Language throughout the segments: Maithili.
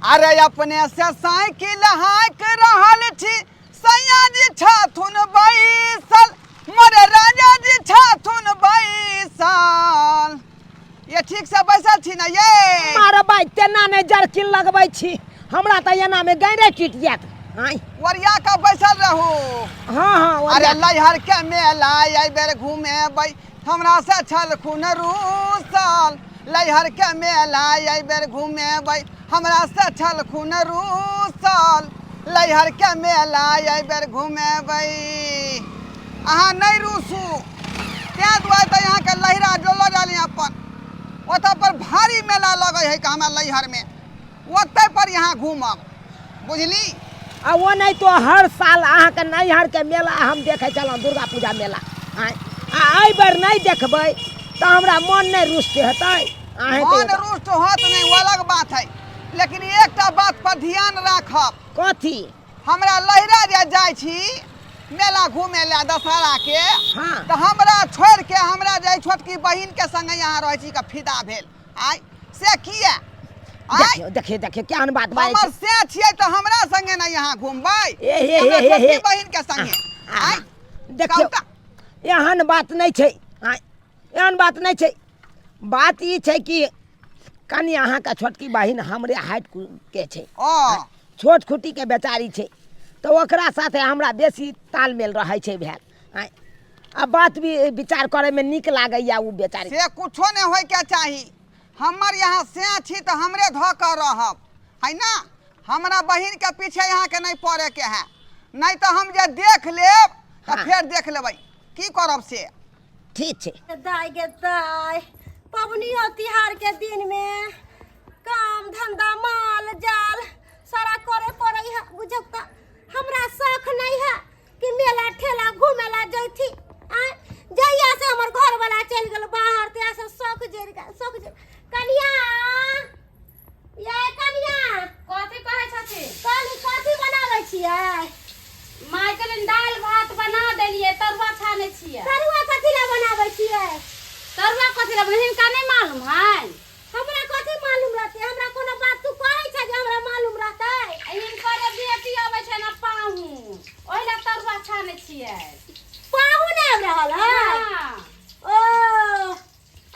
अरे अपने से साइकिल हाँक रहल छी, सैया जी छथुन बैसल, मोरे राजा जी छथुन बैसल। ये ठीक से बैसल छी ना ये? मारे भाई, तेना नहि जरकिन लगबै छी, हमरा तऽ एना मे गैरे टूटि जायत। आँय, ओरिया के बैसल रहू। हाँ हाँ, अरे ओरिया। लैहर के मेला एहि बेर घुमेबै, हमरा से छलखुन रूसल। लैहर के मेला एहि बेर घुमेबै, हमरा से छलखुन रूसल। लैहर के मेला एहि बेर घुमेबै। अहाँ नहि रूसू, तें दुआरे तऽ अहाँके लहिरा जो लऽ जाली अपन। ओतऽ पर भारी मेला लगै है हमरा लैहर में, ओतै पर यहाँ घूमब, बुझली? आ ओ नहि तो हर साल अहाँके नैहरके मेला हम देखै छलहुँ, दुर्गा पूजा मेला। आँय, आ एहि बेर नहि देखबै तऽ हमरा मन नहि रुष्ट हेतै? अहेँ मन रुष्ट होत नहि, ओ अलग बात है, लेकिन एकटा बात पर ध्यान राखब। कथी? हमरा लहिरा जे जाइ छी मेला घूमे ला दशहरा के, हाँ, तऽ हमरा छोड़ के हमरा जे छोटकी बहिन के संगे यहाँ रहै छी के फिदा भेल आय, से किया आय? देखियौ देखियौ देखियौ, केहन बात बाजै हमर छी। से छियै तऽ हमरा संगे नहि यहाँ घूमबै, ए हे हमरा हे हे छोटकी हे बहिन के संगे आय? देखियौ, कहू एहन बात नहि छै। आँय, एहन बात नहि छै। बात ई छै कि कनि अहाँके छोटकी बहिन हमरे हाइट के छै, ओ छोट खुटीके बेचारी छै, तऽ ओकरा साथे हमरा बेसी तालमेल रहै छै भेल। आँय, आ बात भी विचार करैमे नीक लागैए ओ बेचारी। से कुछो नहि होइके चाही। हमर यहाँ से छी तऽ हमरे धऽ कऽ रहब है ना, हमरा बहिन के पीछे यहाँ के नहीं पड़े के है, नहीं तऽ हम जे देख लेब तऽ हाँ। फेर देख लेबै की करब से। ठीक छै। दाय गे दाय, पबनियो तिहार के दिन में काम धंधा माल जाल सारा करे पड़े है, बुझौ तऽ हमरा शौक नहीं है कि मेला ठेला घूमे ला जैथी। आँय, जहिया से हमर घर वाला चलि गेल बाहर तहिया से शौक जरि गेल, शौक जरि। कनिया, ये कनिया। कथी कहै छथिन? कहली कथी बनाबै छियै? माय के लेल दालि भात बना देलियै, तरुआ छानै छियै। तरुआ कथी ला बनाबै छियै? तरुआ कथी ला बने, हिनका नहि मालूम है? हमरा कथी मालूम रहतै? हमरा कोनो बात तू कहै छै जे हमरा मालूम रहतै? आ हिनकर बेटी अबै छै ने पाहुन, ओहि ला तरुआ छानै छियै। पाहुन आबि रहल है? हाँ। ओ,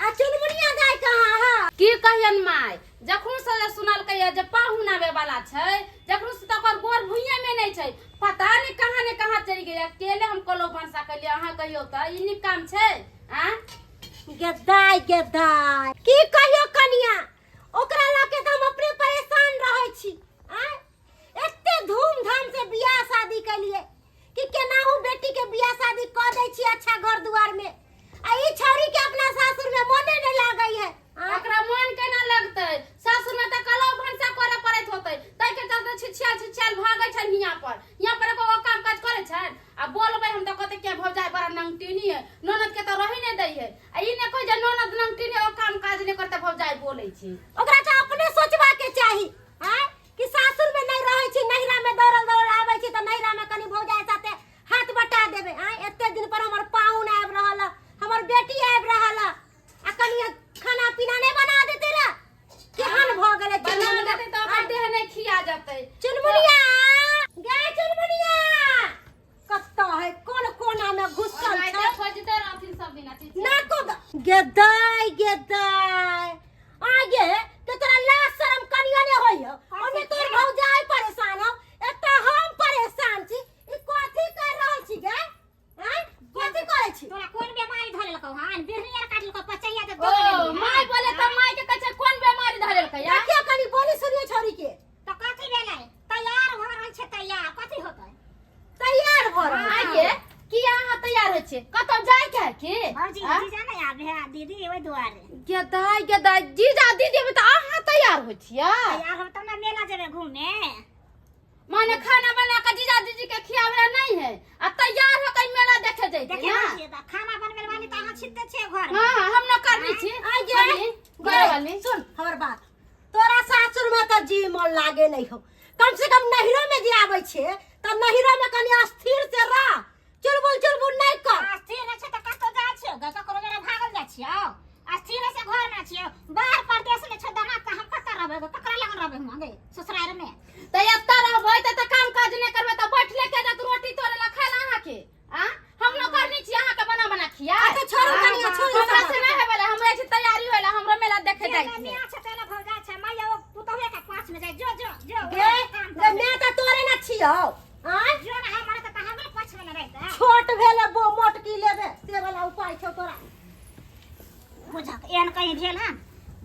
आ चुनमुनिया दाइ कहाँ है? की कहियन माय, जखन से जे सुनलकै जे पाहुन आबै वाला छै, जखन से तऽ ओकर गोर भुइये में नहि छै, पता नहि कहाँ ने कहाँ चलि गेलै। अकेले हम कलो भनसा केलियै। अहाँ कहियौ तऽ ई नीक काम छै? आँ गेदाय गेदाय, की कहियो कनिया, ओकरा लऽ के तऽ हम अपने परेशान रहै छी। आँय, एते धूमधाम से बियाह शादी केलिए कि केनाहू बेटी के बियाह शादी कऽ दै छी अच्छा घर दुआर में, आ ई छौरी के अपना सासुर में मोने नहीं लागै है। आँय? ओकरा मन केना लगतै? सासुर में तऽ कलो भनसा करे पड़ैत होतै, ताहि के चलते छिछियाल छिछियाल भागै छनि। हियाँ पर हियाँ पर एको गो काम काज करै छनि? आ बोलबै हम तऽ कहतै के भौजाइ बड़ा नंगटिनी है, ननद के तऽ रही नहि दै है। आ ई नहि कहै जे ननद नंगटिनी है, ओ काम काज नहि करतै, भौजाइ बोलै छै। ओकरा तऽ अपने सोचबा के चाही आँय कि सासुर में नहीं रहै छी, नैहरा में दौड़ल दौड़ल आबै छी तऽ नैहरा में कनि भौजाइ साथे हाथ बटा देबै। आँय, एते दिन पर हमर पाहुन आबि रहल है, हमर बेटी आबि रहल है, आ कनि खाना पीना नहि बना देतै रे? केहन भऽ गेलै बना चुनमुनिया? देतै तऽ ओकर देह नहि खिया जेतै। चुनमुनिया गे, चुनमुनिया कतऽ है? कोन कोना में घुसल ओनाहिते छै? खोजते रहथिन सब दिना चिचिया। नाको गेदाय गेदाय, आगे के तोरा लाज शरम कनियो ने होय हो? ओने तोर भौजाई परेशान हो, एतऽ हम परेशान छी। ई कथी कर रहल छी गे? आँय, कथी करै छी? तोरा कोन बेमारी धरेलकौ हन? बिढ़नी आर काटलकौ पचैया तऽ ओ दौड़ my बोले तऽ माय के कहै छै कोन बेमारी धरेलकै या? देखियो कनि बोली सुनियो छौरी के। तऽ कथी भेलै? तैयार भऽ रहल छै, तैयार कथी होतै? तैयार भऽ रहल माय छै। के किया अहाँ तैयार होइ छियै? कतौ जाय के है की? भौजी आँ? जीजा नहि आबे है दीदी, ओहि दुआरे। गेदाय गेदाय, जीजा दीदी अबै तऽ अहाँ तैयार होइ छियै? तैयार होब तब ने मेला जेबै घूमे। माने खाना बना के जीजा दीदी के खियावे ला नहीं है आ तैयार होकर मेला देखे जैते देखे ना? छियै तऽ खाना बनबै वाली तऽ अहाँ छिते छियै घर में। हाँ, हम न करनी छी। आइ गे, अभी, गे, वाली। सुन हमर बात, तोरा सासुर में तऽ जी मन लागे नहीं हो, कम से कम नैहरो में जे आबै छे तऽ नैहरो में कनि अस्थिर से रह, चुलबुल चुलबुल नहीं कर। अस्थिर रहै छै तऽ कतौ जाइ छियौ गे? ककरो जरे भागल जाइ छियौ? अस्थिर से घर में छियो, बाहर परदेश में छो दामाद, त हम कत रहबै? ककरा लगन रहबै हम गे ससुराल में? त एतऽ रहबै त काम काज नहि करबै त बैठले के जात रोटी तोड़े ला खाय ला अहाँके? आ हम नौकरनी छी अहाँके बना बना खिया? अच्छा, छोड़ू कनिया, छोड़ू। हमरा से नहि होय वाला, हमरा छै तैयारी होय ला, हमरा मेला देखे जाइ जेना छै। मियाँ छै तेना भौजा छै मैया, ओ पुतहुए के पाँच में जाय, जो जो जो। गे काम गे कर। मैं तऽ तोरे ना छियौ। आँय जो ना हमर तऽ हमरे पाँच में न रहतै। छोट भेले बो मोटकी लेबे से वाला उपाय छौ तोरा। बुझक एहन कहीं भेल हन?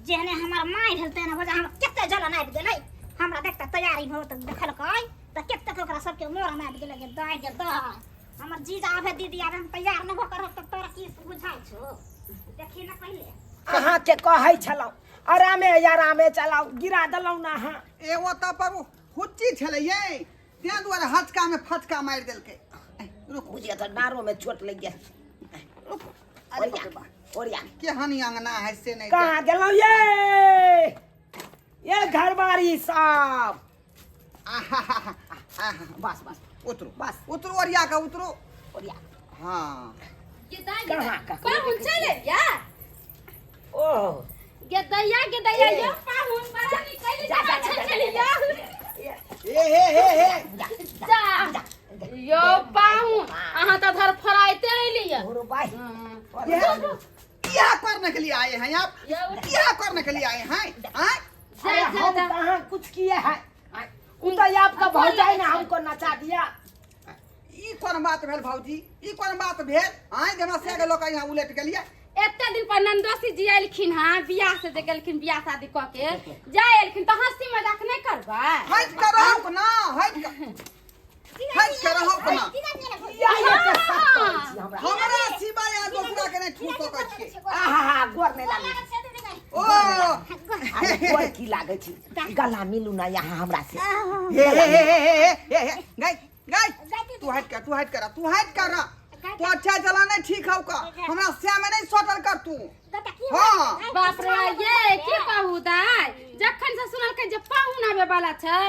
जेहने हमर माय भेल तेहने बुझा हम कते जलन आबि गेलै हमरा। देखते तैयारी भऽ तऽ देखलकै तऽ कतेक ओकरा सबके मोरन आबि गेलै। गे दाय, गे दाय, हमर जीजा आबे, दीदी आबे, हम तैयार नहि भऽ कऽ रहब तऽ तोरा की बुझाइ छौ? देखी ने पहिले। अहाँके कहै छलहुँ आरामे आरामे चलाउ, गिरा देलहुँ ने अहाँ। एगो तऽ पर हुच्ची छलै ये, ताहि दुआरे हचका में फचका मारि देलकै। रुकू। बुझिए तऽ डाँड़ोमे चोट लागि गेल। रुकू। अरे बाप रे बाप, ओरिया। केहन अंगना है से नहीं। कहाँ गेलहुँ ये ये घरबारी सब? आहा, आहा, बस बस। उतरू। बस। उतरू, ओरिया के उतरू। ओरिया। हाँ। गे दाइ, कहाँ ककरो पाहुन चलि एलियै? ओह गे दैया, गे दैया, यो पाहुन बड़ा निकलि जा, जा, जा जा, छलियै। हे हे हे हे। जा यो पाहुन, अहाँ तऽ धरफड़ाइते एलियै। घोरो बाई। ये क्या करने के लिए आए हैं आप? क्या करने के लिए आए हैं? आए? जा अरे जा हम जा। कहाँ कुछ किए हैं? उ तो आपका भौजाई ने हमको नचा दिया। ई कोन बात भेल भौजी? ई कोन बात भेल? आइ जे हमरा से के लोक यहाँ उलट गेलियै। एते दिन पर नंदोसी जी एलखिन हँ, बियाह से जे गेलखिन, बियाह शादी कऽ के जाय एलखिन तऽ हंसी मजाक नहि करबै? हटि के रहू ना, हटि के, हटि के रहू ना। या ये के साथ करै छी हमरा। हमरा सिवाय आ दोसरा के नहि छू सकै छियै। आहा, गोर नहि लागै। ओ अरे गोर की लागै छी, गला मिलू ना यहाँ हमरा से। हे हे हे हे हे हे हे, गई गई, तू हट कर, तू हट कर, तू हट कर। तू अच्छा चला नहीं ठीक हौ का, हमरा श्याम में नहीं सटल कर तू। हाँ। बाप रे, ये की कहू दाइ, जखन से सुनलकै जे पाहुन आबे वाला छै,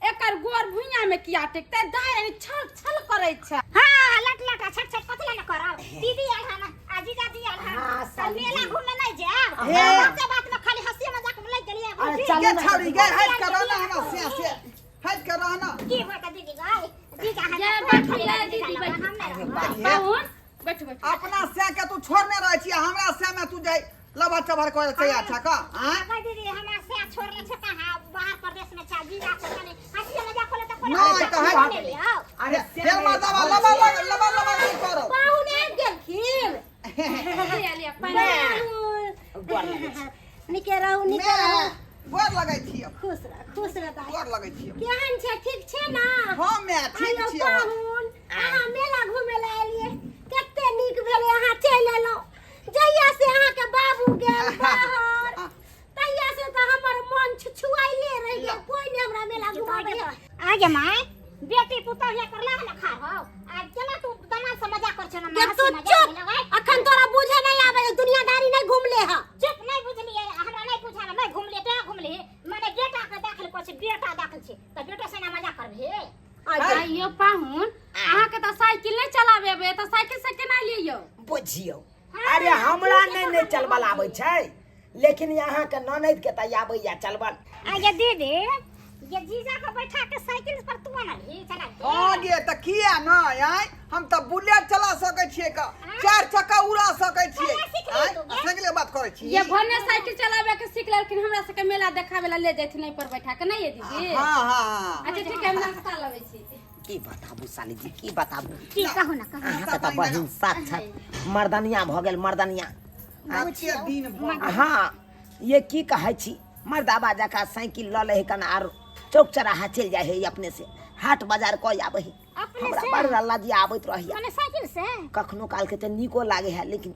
एकर गोर भुइयां में किया टेकतै दाइ, यानी छल छल करै छै। हाँ, लट लट आ छट छट कथी लए करब? दीदी आयल हन आ जीजा जी आयल हन हाँ, तऽ साली मेला जी। घूमे नहीं जायब? हे। बाते बात में खाली हंसी मजाक में लग गेलियै। अरे भौजी। चलू गे ना। छौड़ी गे, हट कर रहना, हमरा श्याम से हट कर रहना। की होत दीदी गई? जीजा हन ये तऽ बैठू खाली ये जीजा दीदी, लग बैठू। हम नहि रहब। पाहुन बैठू बैठू। अपना श्याम के तू छोड़ने रहे छी, हमरा श्याम में तू जाय लबा चबर करे तैयार छ का? आँ? गई दीदी, हमरा से छोड़ले छै कहाँ? बाहर प्रदेश में छै जीजा छै, कनी हंसी मजाक होले तऽ कोनो नहि, तऽ हट। नहि लियौ। अरे फेर मर्दाबा लबा लबा लबा लबा नहीं करो। पाहुन आबि गेलखिन। लिया लिया पानि। पाहुन गोर लागै छी। निके रहू, निके मैं रहू। गोर लगै छियौ। खुश रह, खुश रह दाइ। गोर लगै छियौ। केहन छै? ठीक छै ना? हाँ मैं ठीक आइयो छियौ। पाहुन, अहाँ मेला घूमे लए एलियै, कते नीक भेलै अहाँ चलि एलहुँ। जहिया से अहाँके बाबू गेल बाहर तहिया से तऽ हमर मन छुछुआइले रहि गेल, कोई नहि हमरा मेला घुमाबै। आगे माय, बेटी पुतोह ले करला न खा हो, आ केना तू दमाद से मजाक कर छे ना? गे तू चुप, अखन तोरा बुझे नहीं आवे, दुनियादारी नहीं घुमले ह। चुप, नहीं बुझलिए, हमरा नहीं बुझावे। नहीं घुमलिए ते घुमली, माने बेटा के दाखिल कर छे, बेटा दाखिल छे त बेटा से ना मजाक करबे? आइयो पाहुन, अहाँके तऽ साइकिल नहि चलाबे अबैया तऽ साइकिल से केना लियौ? बुझियौ, अरे हमरा नहि नहि चलबल आबै छै, लेकिन अहाँके ननैद के तऽ आबैया चलबल। आगे दीदी, ये जीजा के बैठा के साइकिल पर तू अनलही चला के? हाँ गे, तऽ किया नहि? आँय, हम तऽ बुलेट चला सकै छियै का, चारि चक्का उड़ा सकै छियै। केना सिखली आँय तू गे? साइकिल के बात करै छी। ये भने साइकिल चलाबे के सीख लेलखिन, हमरा सबके मेला देखाबे ला ले जाथिन एहि पर बैठा के, नहि ये दीदी? हाँ हाँ हाँ। अच्छा ठीक है, हम नाश्ता लबै छी। की बताबू साली जी, की बताबू? की कहू ना, कहू। अहाँके तऽ बहिन साक्षात मर्दनिया भऽ गेल, मर्दनिया। कते दिन भऽ गेल। हाँ ये की कहै छी, मर्दाबा जकाँ साइकिल लऽ लै है कन आर चौक चौराहा चलि जाइ है, अपने से हाट बाजार कऽ आबै है। अपने हमरा से? बड़ लज्जा आबैत रहैया। माने साइकिल से? कखनो कालके तऽ नीको लागै है, लेकिन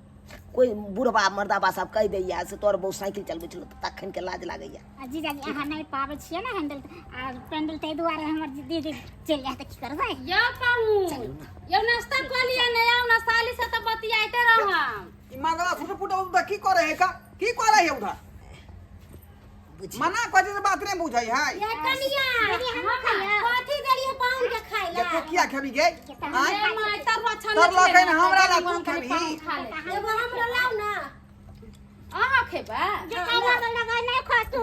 कोई बुढ़बा मर्दाबा सब कहि दैया से तोहर बहु साइकिल चलबै छलो, तऽ तखन के लाज लागैया। आ जीजाजी, अहाँ नहि पाबै छियै ने हैंडल आ पेंडल, ताहि दुआरे हमर दीदी चलि जायत तऽ की करबै? यौ पाहुन यौ, नाश्ता कऽ लिअ ने, आउ ने, साली से तऽ बतियाइते रहम। ई मर्दवा फुट फुट उधर की करे है का, की करे है उधर? बुझी मना कहे छै तऽ बात नहि बुझै है। ये कनिया, कथी देलियै पाहुन के खाय ला? देखो किया खेबी गे? आँय? ए माय, तरुआ छानने तरलकै छलै ने ने, हमरा ला गरम तू गरम कनि खेबही। पाहुन खा ले। एगो हमरो लाउ ना। अहाँ खेबै? जूठा लागल लगा नहीं खातू।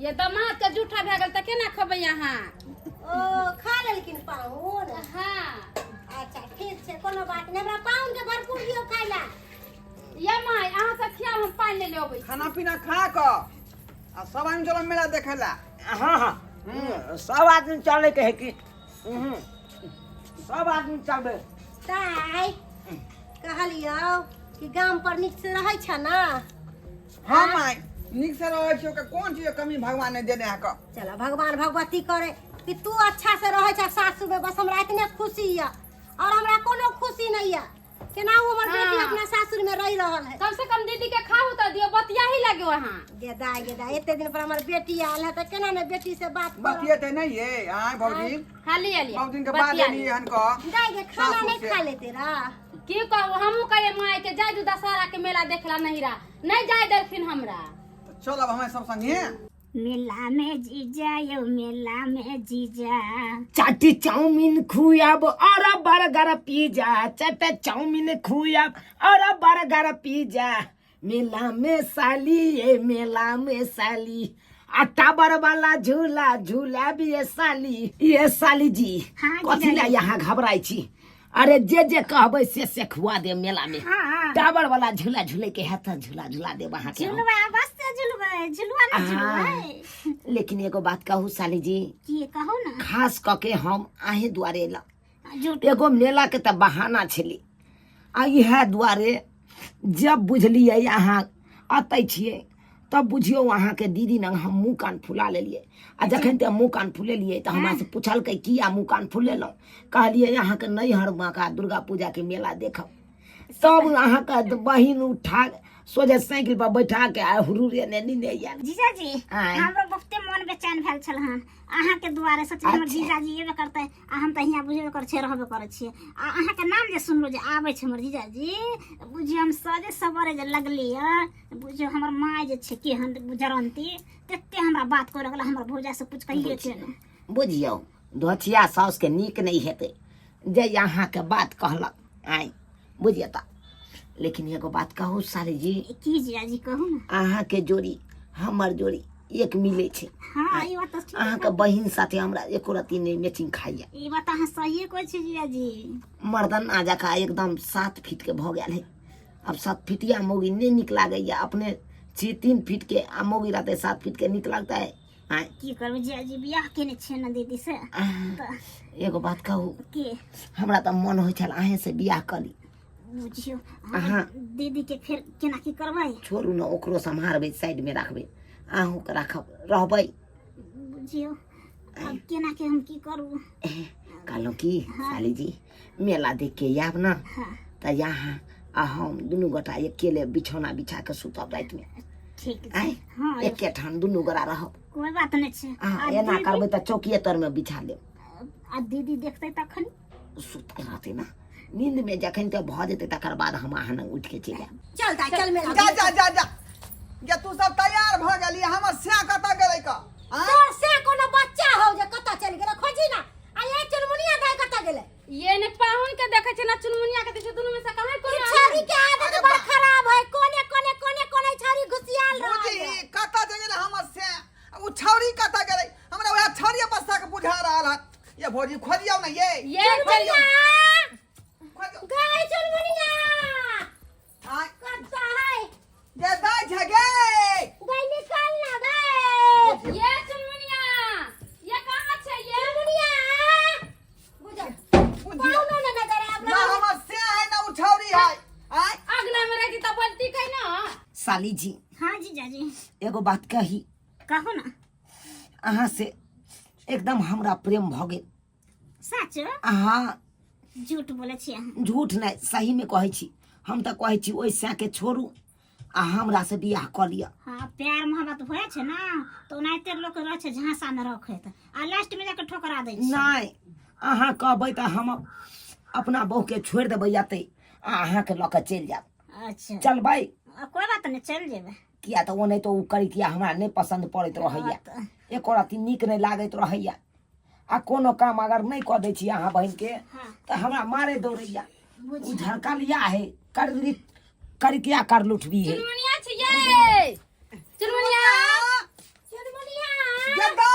ये दमाद के जूठा भए गेल तऽ केना खेबै अहाँ? ओ खा लेलखिन पाहुन? हाँ। अच्छा ठीक छै, कोनो बात नहि, हमरा पाहुन के भरपूर दियौ खाय ला। ये माय, अहाँ सब खियाउ, हम पानि ले अबै छी। खाना पीना खा कऽ आ सब आदमी चलो मेला देखे ला। हाँ हाँ, सब आदमी चले के है कि सब आदमी चलबे। ताई कहलियौ कि गाम पर नीक से रहै छ ना? हाँ माय, नीक से रहै छी, ओकर कोन चीज के कमी भगवान ने देने है कऽ। चल भगवान भगवती करे कि तू अच्छा से रहै छ सासु में, बस हमरा इतने खुशी यऽ और हमरा कोनो खुशी नहीं यऽ। केना हमर बेटी हाँ। अपना सासुर में रह रहल है। कम से कम दीदी के खाहू तऽ दियौ, बतिया ही लगे अहाँ। गे दाय गे दाय, एते दिन पर हमर बेटी आयल है तऽ केना ने बेटी से बात करब। बतियेते नहीं ये आय भौजी, खाली एलियै, बहुत दिन के बाद बतिया एलियै लिअ। हन कऽ। दाय गे, खाना सासुर नहीं से। खा लेते रा? की कहू, हमहूँ कहियै माय के जाय दू दशहरा के मेला देखला, नहीं रा नहीं जाय देलखिन हमरा। तऽ चल अब हमें सब संगे मेला में जीजा यो, मेला में जीजा चाटी चाउमीन खुआब और बर्गर पिज्जा, चाट चाउमीन खुआब और बर्गर पिज्जा, मेला में साली ये मेला में साली, आ टावर वाला झूला झूला भी ये साली। ये साली जी। हाँ, जीजा कथी ला जी। यहाँ घबराई छी? अरे जे जे कहबै से से खुआ दे मेला में। हाँ। टावर वाला झूला झूले के हेत, झूला झूला देब अहाँ के हम। झुलवा बस से झुलबै, झुलवा ना झुलबै। लेकिन एगो बात कहू साली जी? की कहू ना। खास कऽ के हम अहीं दुआरे एलहुँ। झूठ। एगो मेला के तऽ बहाना छलै, आ इएह दुआरे जब बुझलियै अहाँ अतै छियै तब बुझियौ अहाँके दीदी लग हम मुँह कान फुला लेलियै। आ जखन ते मुँह कान फुलेलियै तऽ हमरा से पुछलकै किया मुँह कान फुलेलहुँ? कहलियै अहाँके नैहर माँ दुर्गा पूजाके मेला देखब। तब अहाँके बहिन उठा सोझे साइकिल पर बैठा के आ हुरुरे ने नीने आयल। जीजाजी, आँय। हमरो बहुते मन बेचैन भेल छल हन अहाँके दुआरे। सोचलियै हमर अच्छा। जीजाजी एबे करतै, आ हम तऽ हियाँ बुझबे करै छियै, रहबे करै छियै, आ अहाँके नाम जे सुनलहुँ जे आबै छै हमर जीजाजी, बुझियौ हम सजे सवरे जे लगलियै, बुझियौ हमर माय जे छै केहन जरन्ती, तते हमरा बात करे लगला हमर भौजा से कुछ कहिए के नहि। बुझियौ धोथिया साउसके नीक नहि हेतै जे अहाँके बात कहलक। आँय बुझियौ तऽ, लेकिन एगो बात कहू साली जी? की जीजाजी, कहू ने। अहाँके जोड़ी हमर जोड़ी एक मिलै छै। हाँ, ई बात तऽ ठीक। अहाँके बहिन साथे हमरा एको रत्ती नहि मैचिंग खाइया। ई बात अहाँ सहिए कहै छी जीजाजी। मर्दना जकाँ एकदम 7 फीट के भऽ गेल है। आब 7 फीटिया मौगी नहि नीक लागैया। अपने छी 3 फीट के आ मौगी रहतै 7 फीट के, नीक लगतै? आँय। की करबै जीजाजी, बियाह केने छियै ने दीदी से तऽ। एगो बात कहू? की? हमरा तऽ मन होइ छल अहें से बियाह कऽ ली। बुझियौ अहाँ दीदी के फेर केना की करबै? छोड़ू ने, ओकरो सम्हारबै, साइडमे राखबै, अहूँके राखब, रहबै। बुझियौ आब केना के हम की करू। कहलहुँ की साली जी, मेला देख के आयब ने हाँ। तऽ यहाँ आ हम दुनू गोटा अकेले बिछौना बिछा के सुतब रातिमे। ठीक छै। आँय? हाँ। एके ठाम दुनू गोरा रहब। कोई बात नहि छै। अहाँ आ एना दीदी- करबै तऽ चौकिए तरमे बिछा लेब। आ दीदी देखतै तखन? सुतल रहतै ने नींद में, जखन ते भऽ जेतै तकर बाद हम अहाँ लग उठि के चलि आयब। चल दाइ, चल मेला। जा जा जा जा जा, तू सब तैयार भऽ गेली, हमर स्या कतऽ गेलै कऽ आँय? तोर से कोनो बच्चा हो जे कतऽ चलि गेलै? खोजी ना। आ ये चुनमुनिया दाइ कतऽ गेलै? ये ने पाहुन के देखे छै ना चुनमुनिया के देखे छै, दुनू में से कहाँ ई कोनो छौरी के आदत अरे बड़ बा- खराब है, कोने कोने कोने कोने छौरी घुसियाल रहल बुझी है। कतऽ जे गेलै हमर स्या, उ छौरी कतऽ गेलै? हमरा वएह छौरिये बस्ता के बुझा रहल हन। ये भौजी, खोजियौ ने ये। ये चल। खोजियौ। गै चुनमुनिया! आँय? कतऽ है? जे दाइ छै गे। गै निकल ना गै। ये चुनमुनिया, ये कहाँ छै ये? चुनमुनिया, बुझ बुझियौ पाहुनो ने नजर आबि ना रहल है। हमर स्या है ना उ छौरी है। आँय? अगना में रहती तऽ बोलती कै ना। साली जी। हाँ जीजाजी। एगो बात कही? कहू ना। अहाँ से एकदम हमरा प्रेम भऽ गेल। सच? अहाँ झूठ बोले छियै अहाँ। झूठ नहि, सहीमे कहै छी। हम तऽ कहै छी ओहि सैके छोड़ू आ हमरा से बियाह कऽ लिअ। हाँ, प्यार मोहब्बत होइ छै ने तऽ ओनाहिते लोक रहै छै झांसा में रखैत, आ लास्ट में जाके ठोकरा दै छै। नहि, अहाँ कहबै तऽ हम अपना बहूके छोड़ि देबै एतै आ अहाँके लऽ कऽ चलि जायब। अच्छा। चलबै? आ, कोई बात नहि, चलि जेबै। किया तऽ ओनाहितो ओ करितिया हमरा नहि पसन्द पड़ैत रहैया, एको रत्ती नीक नहि लागैत रहैया। आ कोनो काम अगर नहि कऽ दै छी अहाँ बहिनके तऽ हमरा मारे दौड़ैया। ओ झरकलिया है, करली करितिया कर लुटबी है। चुनमुनिया। कतऽ छी ये चुनमुनिया चुनमुनिया गदा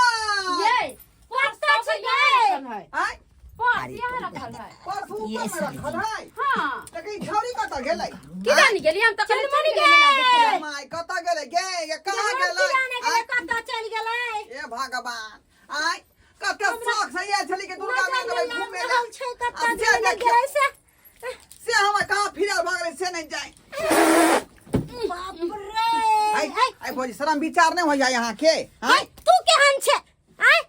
ये पर्स कतऽ छी ये? है आय पर्स यहाँ रखल है पर्स ऊपर में रखल है हाँ लेकिन छौरी कतऽ गेलै की जानी गेली हम तऽ कहली चलि गेलै मेला देखे लए। माय कतऽ गेलै गे ये कहाँ हम गेलै की जाने गेलै आय कतऽ चलि गेलै ए भगवान आय कते शौक से आयल छली कि दुर्गा नजर माय नहि के लागि घूमे रहल छै कतऽ आब जे चलि देखियौ। गेलै से से हमर कहाँ फिरल भऽ गेलै से नहि जाय बाप रे आय आय आय भौजी शरम विचार नहि होइया यहाँ के आय तू केहन छै आय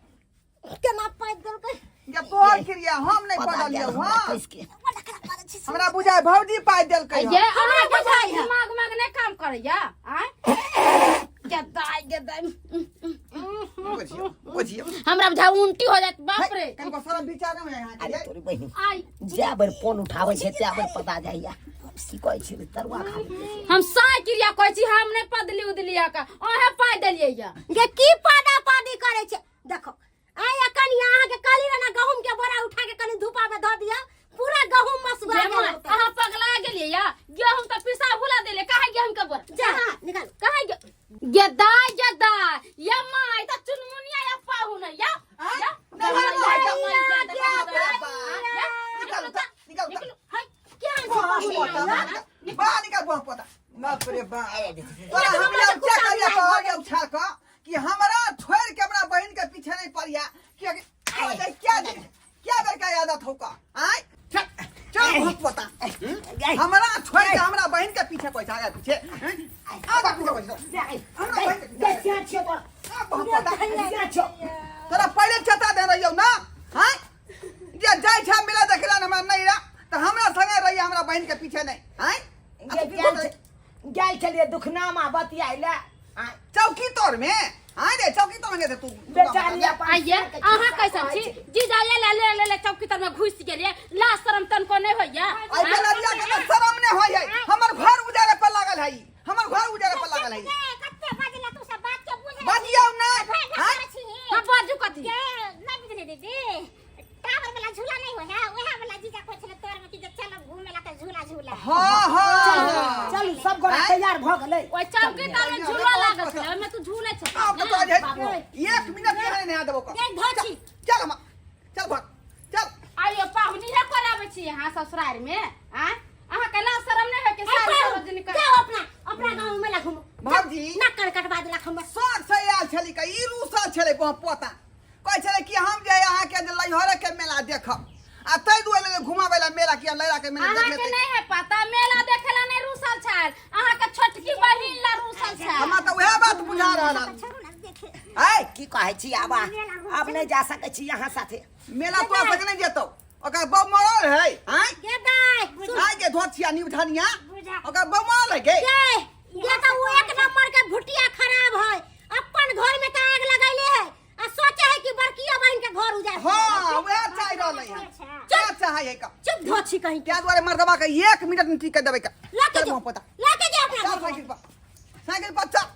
केना पाइप देलकै ये तोहर क्रिया हम नहि पता पढ़लियौ गेल हमरा हँ कसके बड़ा खराब पारै छै हमरा बुझाय भौजी पाइ देलकै ये हँ। अहाँ बुझाइ है। दिमाग उमाग नहि काम करैया आँय गदाइ गदाइ बुझियौ बुझियौ हमरा बुझा उल्टी हो जायत बाप रे कनिको शरम विचार नहि होइया यहाँ अरे के तोरी बहिन आइ जै बेर फोन उठाबै छै तै बेर पता जाइया की कहै छै तरुआ खा हम साय क्रिया कहै छी हम नहि पदली उदली का अहें पाइ देलियै या गे की पादा पादी करै छै देखो आइ अखन यहाँ के कहली रहे ना गहूम के बोरा उठा के कनी धूपा में धऽ दिया पूरा गहूम मसुआ जे गेल माँ, होतै। अहाँ पगला गेलियै या गेहूं तऽ पिसा भुला देले काहे गेहूं के बोरा जा निकाल काहे गेदाय गेदाय या माय तऽ चुनमुनिया या पाहुन है, या आँय? या नहि, नहि, या, नहि, या, नहि, या, बाप रे या, बाप। या, निकाल उठा, निकाल उठा। निकलू, हाय, केहन छै बुआ पाहुन पोता, या? बाहर निकाल बुआ पोता। बाप रे बाप। तोरा हम लोग क्या करिया कहल जाउ छा क कि हमरा छोड़ के हमरा बहिन के पीछे नहीं पड़िया कि क्या क्या बेर का आदत हो का आय चल चल भूत पोता हमरा छोड़ के हमरा बहिन के पीछे कोई आगे पीछे आगे पीछे कोई हमरा बहिन के पीछे आ भूत पोता तोरा पहिले चेता दे रहियौ ना हाँ जे जाइ छै मेला देखला हमरा नहीं रहा तऽ हमरा संगे रहिए हमरा बहिन के पीछे नहीं आय गेल छलियै दुखनामा बतियाइ लए आँय, चौकी तोर में आय रे चौकी तोर में गेल तू बेचारी अपन आइये अहाँ कैसन छी जी जाइए ले ले ले ले चौकी तर में घुसि गेलियै लाज शरम तनको नहि होइया आइ बेलरिया के तऽ शरम नहि होइ है हमर घर उजारे पर लागल है हमर घर उजारे पर लागल है कते बजला तू सब बात के बुझै बजियौ ना आँय? हम बाजू कथी के नहि बुझले दीदी टावर वाला झूला नहीं होय है ओहे वाला जीजा कहै छलै तोर में कि जे चलो घूमे ला त झूला झूला हाँ हाँ चलू सब गोरा आँय? तैयार भऽ गेलै ओहि चौकी तर में झूला लागल छलै ओहिमे तू झूलै छलै आब तऽ तोरा जे एक मिनट के नहीं देबो का गे धोछी चल हम चल भाग चल आइयो पाहुनी हे कराबै छी अहाँ ससुरारि में आँय अहाँ के लाज शरम नहि होय के आइ सारी पाहुन, सार्वजनिक जाओ अपना अपना गाँव मेला घूमो भाबजी नाक कान कटवा देलक हमर शौक से आयल छली का ई रूसल छलै पोता कहै छलै कि हम जे अहाँके जे लैहरे के मेला देखब आ ताहि दुआरे ले घुमाबै ला मेला कि लैहरा के मेला देख अहाँ के लेतै नहीं है पता मेला देखे ला नहीं रूसल छल अहाँ के छोटकी बहिन ला रूसल छल हमरा तऽ उएह बात बुझा रहल हन छोड़ू ना देखे आय की कहै छी आब आब नहि जा सकै छी अहाँ साथे मेला तोरा सबके नहि जेतौ ओकर बौ मरल है आय गे दाइ सुन आय के धोत छिया निउठनिया बुझा ओकर बौ मरल है गे गे ये तो वो एक नंबर के भुटिया खराब है अपन घर में तो आग लगैले है आ सोचे है कि बड़किया बहन के घर उजाड़ हाँ वएह चाहि रहलै हन क्या चाहै है का चुप धोछी कहीं क्या दुआरे मर्दबा के एक मिनट में ठीक कर देबै का लाके चल जो वहाँ पोता लाके जो अपना चल घर साइकिल पर साइकिल पर चल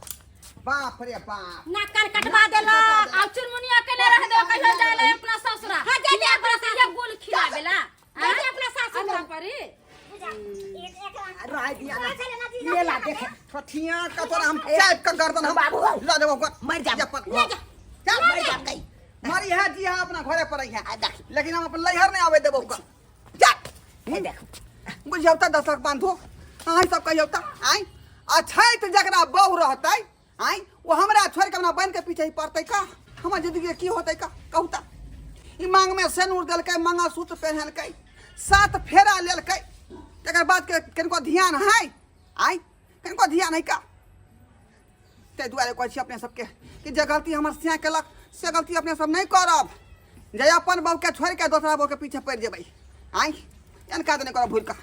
बाप रे बाप नाक कान कटवा देलक आब चुनमुनिया के नहीं रह दो कहियो जाय ले अपना ससुरा हाँ, जाय ले अपना अपना गुल खिलावेला जाय ले अपना सासुर। अच्छा परी बुझा एक एक रह दिया ना छलै ना जीजा मेला देखे ठठिया का तोरा हम चाप के गर्दन हम बाबू हौ। ल देबो ओकर। मर जाब। अपन ले जा। चल मर जाब गई मरी है जी है अपना घरे पर है आ देखी। लेकिन हम अपन लैहर नहीं आवे देबो ओकर जा हे देखो बुझियौ तऽ दशक बांधो अहाँ सब कहियौ तऽ आँय अछैत जकरा बहु रहतै आँय ओ हमरा छोड़ि कऽ अपना बहिनके पीछे ही पड़तै का हमर जिंदगी की होतै का कहू तऽ ई मांगमे सेनूर देलकै मंगलसूत्र पहिनलकै सात फेरा लेलकै तकर बाद के कनिको ध्यान है आँय कनिको ध्यान है का ताहि दुआरे कहै छी अपने सबके कि जे गलती हमर सिया केलक से गलती अपने सब नहि करब जे अपन बहूके छोड़ि कऽ दोसरा बहूके पीछे पड़ि जेबै आँय एहन काज नहि करब भूलि कऽ।